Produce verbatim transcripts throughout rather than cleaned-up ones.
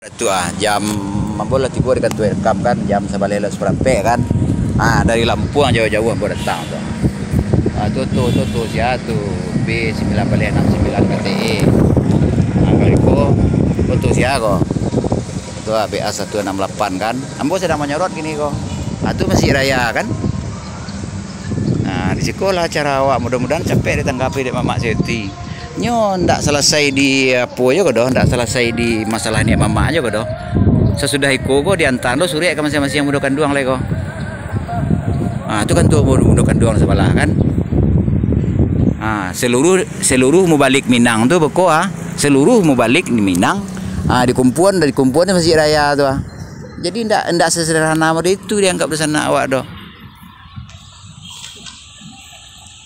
Tu ah, jam, ambo lah tibo di kantua Elkam kan, jam sabaleh lewat saparampek kan. Ah, dari Lampung jauah-jauah ambo datang tu. Ah, tu, tu, tu, tu, sia tu, B sambilan baleh anam sambilan K T E. Ah, kalau iko, tu, tu, sia ko. Tu ah, B A satu anam lapan kan. Ambo sadang manyorot kini ko. Ah, tu Masjid Raya kan. Nah, di siko lah acara awak, mudah-mudahan capek ditanggapi dek Mamak Seti. Nyo ndak salasai di apo jo ko doh, ndak salasai di masalah niaik mamak jo ko doh. Sasudah iko ko diantaan lo surek ka masiang-masiang mudo kanduang lai ko. Ha, tu kan tu mudo, mudo kanduang sabalah kan. Ha, seluruh, seluruh mubalik Minang tu beko ha, seluruh mubalik Minang. Ha, dikumpuan, dikumpuan di Masjid Raya tu ha. Jadi ndak, ndak sesederhana model itu dianggap di sana awak doh.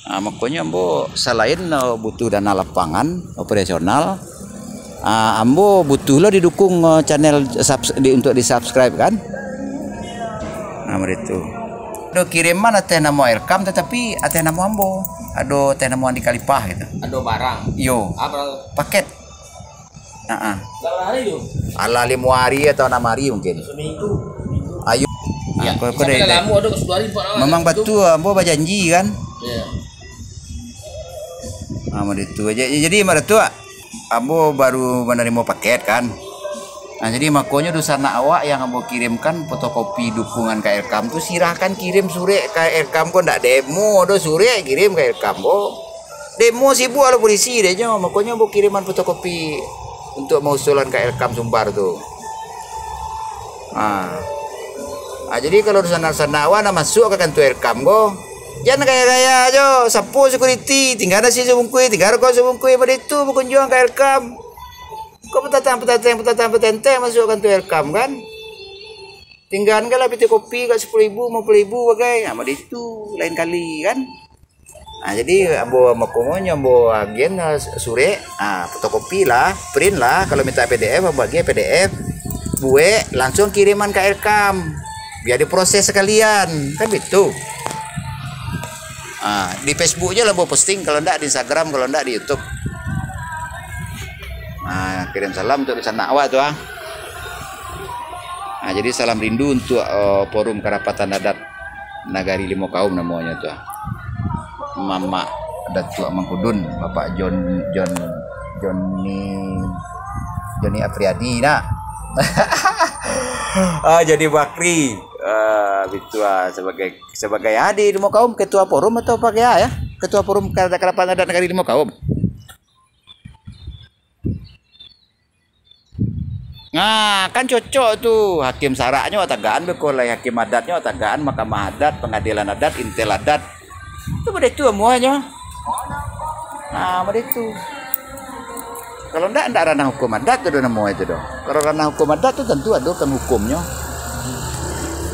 Ah, makonyo ambo salain, eh, butuh dana lapangan, operasional, ah, ambo butuh lo didukung, eh, channel subs-, di, untuk di-subscribe kan. Nah, baitu. Ado kiriman ateh namo Elkam, tatapi ateh namo ambo. Ado ateh namo Andi Kalipah gitu. Ado barang. Yo. Apa? Paket. Heeh. Berapa hari tu? Alah, limo hari atau anam hari mungkin. Seminggu. Ayo. Ya, ah, kau, kau sampai dah, dah lama, ada sepuluh hari, empat hari. Memang betul, ambo bajanji kan? Ya. Ah, model itu aja. Jadi, model tu, ambo baru manarimo paket kan. Nah, jadi makonyo dunsanak awak yang ambo kirimkan fotokopi dukungan ka Elkam tu, silahkan kirim surek ka Elkam ko, ndak demo do surek kirim ka Elkam ko. Demo sibuk alo polisi dek nyo, makonyo ambo kiriman fotokopi untuk mausulan ka Elkam Sumbar tu. Ha. Ha, jadi kalau dunsanak-sanak awak nak masuak ka kantua Elkam ko, jan gaya-gaya jo, sapo security, tingga nasi sabungkuih, tingga rokok sabungkuih, pado itu bakunjuang ka Elkam. Kok petatang-petatang, petatang-petenteng masuak kantua Elkam kan? Tingga kan lah pitih kopi ka sapuluah ribu, limo puluah ribu bagai. Ha, pado itu lain kali kan? Nah, jadi ambo makonyo ambo agian, eh, surek, ah, fotokopi lah, print lah, kalau minta P D F ambo agian P D F, buek, langsung kiriman ka Elkam, biar diproses sekalian, kan gitu. Ah, di Facebook je lah ambo posting, kalau ndak di Instagram, kalau ndak di YouTube. Ah, kirim salam untuk di sanak awak tu ah. Ah, jadi salam rindu untuk, eh, Forum Kerapatan Adat Nagari Limo Kaum namonyo tu ah. Mamak Datuak Mangkudun, Bapak John, John, Johnny, Johnny Afriadi nak. Ah, Johnny Bakri. Ah, bitu ah, sebagai, sebagai ah, di Limo Kaum ketua forum atau pakai ah, ya? Ketua forum Kera-, Kerapatan Adat Nagari Limo Kaum. Nah, kan cocok tu. Hakim saraknyo tagaan beko lai, hakim adatnyo tagaan, mahkamah adat, pangadilan adat, intel adat. Tu bade tu amuahnyo. Nah, bade tu. Kalau ndak, ndak ranah hukum adat tu do namo itu do. Kalau ranah hukum adat tu tentu ado kan hukumnyo.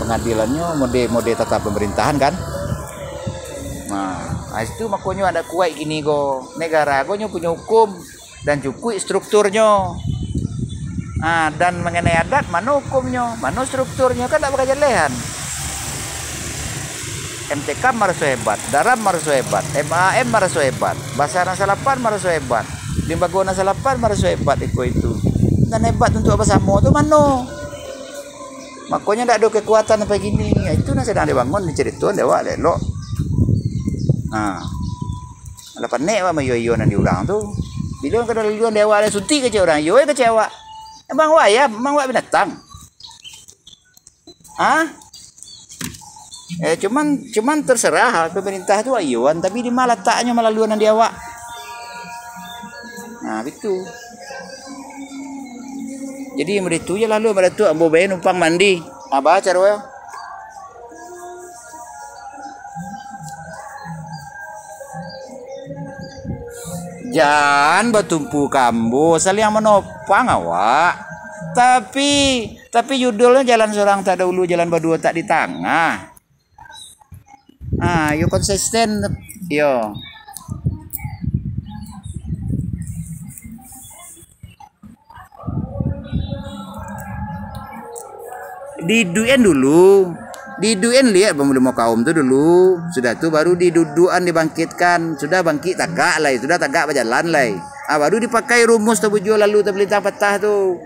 Pangadilannyo mode, mode tata pemerintahan kan. Nah, ah, itu makonyo adat kuaik kini ko. Negara ko nyo punyo hukum. Dan cukuik strukturnyo. Ah, dan mangenai adat, mano hukumnyo, mano strukturnyo, kan ndak bakajalehan. M T K maraso hebat, Daram maraso hebat, M A M maraso hebat, Basarnas Salapan maraso hebat, Limbago Nan Salapan maraso hebat, iko itu. Nan hebat untuak basamo tu mano? Makonyo ndak ado kekuatan sampai kini. Itu nan sadang dibangun, dicaritoan dek awak elok-elok. Nah. Alah panek awak maiyo-iyo nan di urang tu. Bilo ka laluan di awak, lah suntik kecek urang, iyo kecek awak. Emang awak ayam, emang awak binatang? Hah? Eh, cuman, cuman terserah pemerintah tu iyoan, tapi di ma lataknyo malaluan nan di awak? Nah, bitu. Jadi, model tu je lalu, model tu ambo bae numpang mandi. Abah caro yo. Jan batumpu ka ambo, saliang manopang awak. Tapi, tapi judulnyo jalan surang tak ada ulu, jalan baduo tak di tangah. Ah, yo konsisten, yo. Didudukan dulu. Didudukan liek pemuda kaum tu dulu. Sudah tu baru didudukan, dibangkitkan. Sudah bangkit tagak lai. Sudah tagak bajalan lai. Ah, baru dipakai rumus tabujua lalu tabalintang patah tu.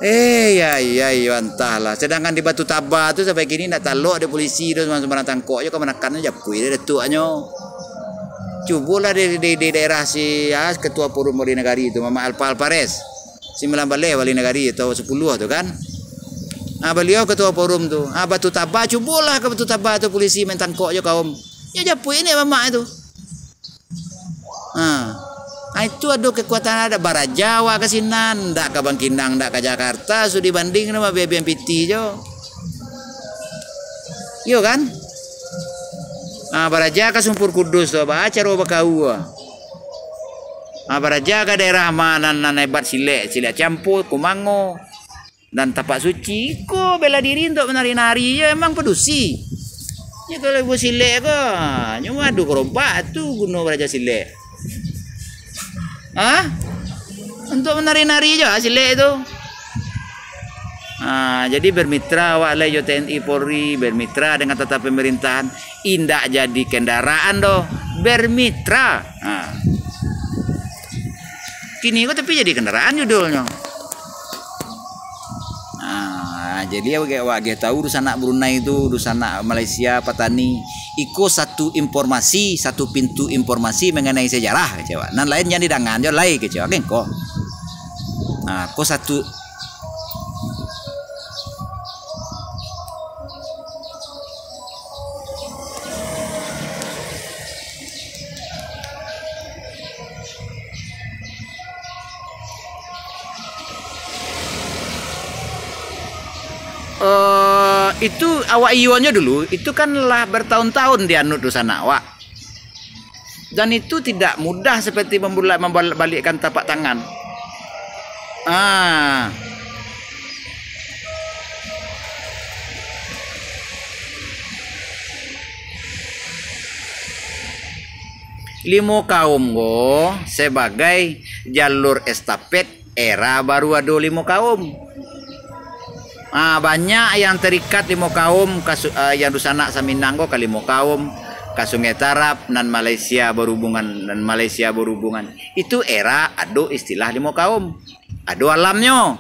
Eh, ya, ya, ya, antahlah. Sedangkan di Batu Taba tu sampai kini ndak talok dek polisi tu, sambarang-sambarang tangkok jo, ka manakan japuik dek datuaknyo. Cubolah di, di, di daerah si, ah, Ketua Forum Wali Nagari tu, Mamak Alpa Alpares. Sambilan baleh Wali Nagari atau sapuluah tu kan. Ah, baliau Ketua Forum tu. Ah, Batu Taba, cubolah ka Batu Taba tu polisi main tangkok jo kaum. Yo japuik nian mamak tu. Ha. Ah, itu ado kekuatan, ado baraja awak ka sinan, ndak ka Bangkinang, ndak ka Jakarta, su dibanding nama B B M P T jo. Iyo kan? Ah, baraja ka Sumpur Kudus tu, ba caro bakaua. Ah, baraja ka daerah ma nan, nan hebat silek, silek Ciampo, Kumango. Dan Tapak Suci, iko bela diri untuak manari-nari jo, emang padusi. Nyo kalau ibu silek ko, nyo adu gerobak tu guno baraja silek. Ha? Untuak manari-nari jo silek tu. Ha, jadi bermitra awak lai jo T N I Polri, bermitra dengan tata pemerintahan, indak jadi kendaraan doh, bermitra. Ha. Kini ko tapi jadi kendaraan judulnyo. Nah, jadi awak, awak agiah tahu dunsanak Brunei tu, dunsanak Malaysia, patani. Iko satu informasi, satu pintu informasi mengenai sejarah, kecek awak. Nan lain jan didangaan jo lai, kecek awak, kan ko. Nah, ko satu. Eh, itu awak iyonyo dulu, itu kan lah bertahun-tahun dianut dunsanak awak. Dan itu tidak mudah seperti membula-, membalikkan tapak tangan. Ah. Limo kaum ko sebagai jalur estafet era baru ado limo kaum. Ah, banyak yang terikat limo kaum, kasu-, ah, yang dunsanak Saminang ko ka limo kaum, ka Sungai Tarab, nan Malaysia berhubungan, nan Malaysia berhubungan. Itu era ado istilah limo kaum. Ado alamnyo.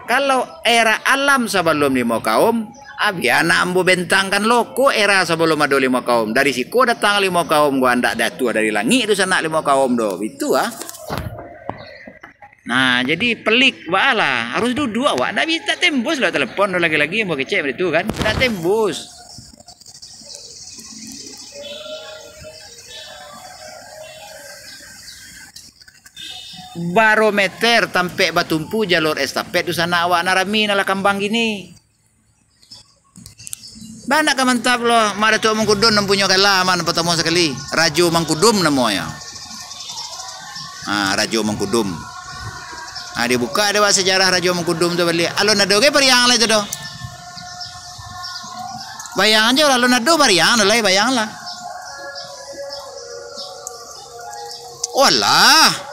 Kalau era alam sabalum limo kaum, ah, bia nak ambo bentangkan lo, ko era sabalum ado limo kaum. Dari siko datang limo kaum, gua andak jatuah dari langik dunsanak limo kaum doh. Itu ah. Nah, jadi pelik baa lah. Harus duduak awak. Ndak bisa, ndak tembus lah telepon tu lagi-lagi ambo kecek baitu kan. Ndak tembus. Barometer tampek batumpu jalur estafet dunsanak awak nan rami, nan lah kambang kini. Banyak ka mantap lo, Mak Datuak Mangkudun nan punyo gala, Mak, nan partamo sakali. Rajo Mangkudum namonyo. Ha, Rajo Mangkudum. Ha, dibuka dek awak sejarah Rajo Mangkudum tu baliak. Alun ado ge pariang lai tu doh. Bayang ajo, alun ado pariang tu lai, bayang lah. Walah.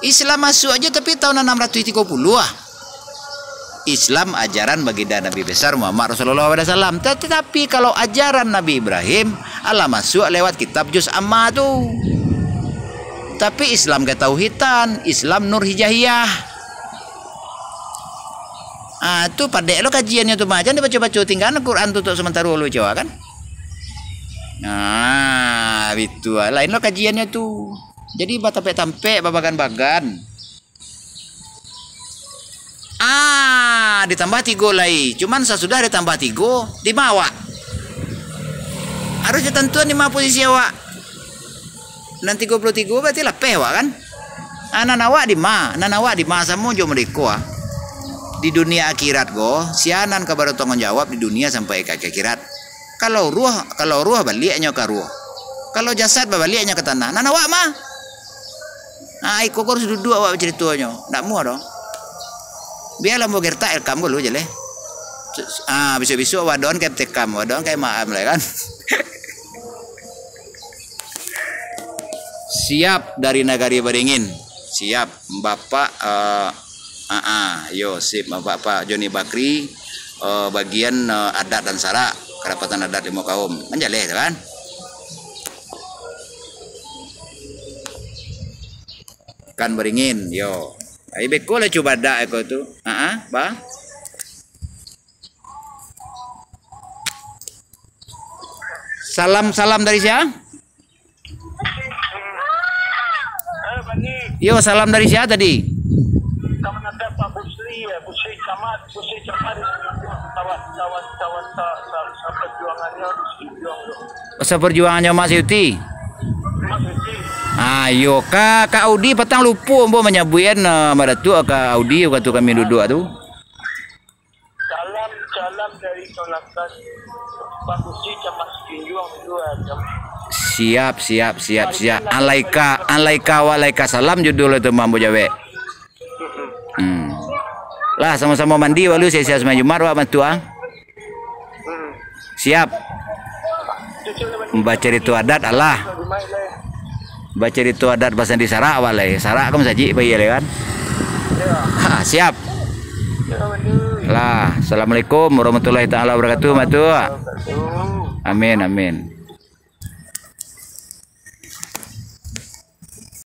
Islam masuak ajo tapi tahun anam ratuih tigo puluah ah. Islam ajaran baginda Nabi Besar Muhammad Rasulullah sallallahu alaihi wasallam. Tatapi kalau ajaran Nabi Ibrahim, alah masuak lewat kitab Juz Amma tu. Tapi Islam ketauhidan, Islam Nur Hijahiyah. Ah, tu padek lo kajiannyo tu mah. Jan dibaco-baco, tinggaan Quran tu untuak samantaro lo, cowa kan. Nah, bitu ah. Lain lo kajiannyo tu. Jadi batampek-tampek, babagan-bagan. Ah, ditambah tigo lai. Cuman sasudah ditambah tigo, dima awak. Harus ditantuan dima posisi awak. Nan tigo puluah tigo berarti lapeh awak kan? Ah, nan awak dima, nan awak dima samo jo merdeka ah. Di dunia akhirat ko, sia nan ka batangguang jawab di dunia sampai ka akhirat. Kalau ruh, kalau ruh baliaknyo ka ruh. Kalau jasad babaliaknyo ka tanah. Nan awak mah. Ah, iko ko harus duduak awak bacaritonyo. Ndak muah doh. Bialah ambo gertak rekam ko lu je leh. Ah, bisuak-bisuak wadoan ka M T K M, wadoan ka M A M lah kan. Siap dari Nagari Baringin. Siap, Bapak, eh, ah, ah, yo, sip, Bapak Joni Bakri, eh, bagian, eh, adat dan sarak, Kerapatan Adat Limo Kaum. Manjaleh tu kan? Kan Baringin, yo. Ai beko lah cubadak ko tu. Ha ah, ba. Salam, salam dari sia? Yo, salam dari sia tadi? Kawan anda Pak Busri, ya, Busri Camat, Busri Camat, kawan, kawan, kawan sa-, sa-, saperjuangannya Busri Juang tu. Saperjuangannya Mak Siti? Mak Siti. Ah, yo, ka, Kak Audi patang lupo ambo manyabuikan, eh, Mak Datuak, Kak Audi, wakatu kami duduak tu. Salam, salam dari Tonakan. Pak Gusti Camat Sijunjuang dua jam. Siap, siap, siap, siap. Alaika, alaika waalaikumsalam judul itu, Mambo Jawek. Hmm. Lah, samo-samo mandi walu, sia-sia sumbayang Jumat, wak, bantu, ah. Hmm. Siap. Bacarito adat, alah. Bacarito adat pasandi sarak, wak, lai. Sarak ka masajik pai lai, kan? Ya. Ha, siap. Ya, betul. Lah, assalamualaikum warahmatullahi taala wabarakatuh, Mak Datuak. Wabarakatuh. Amin, amin.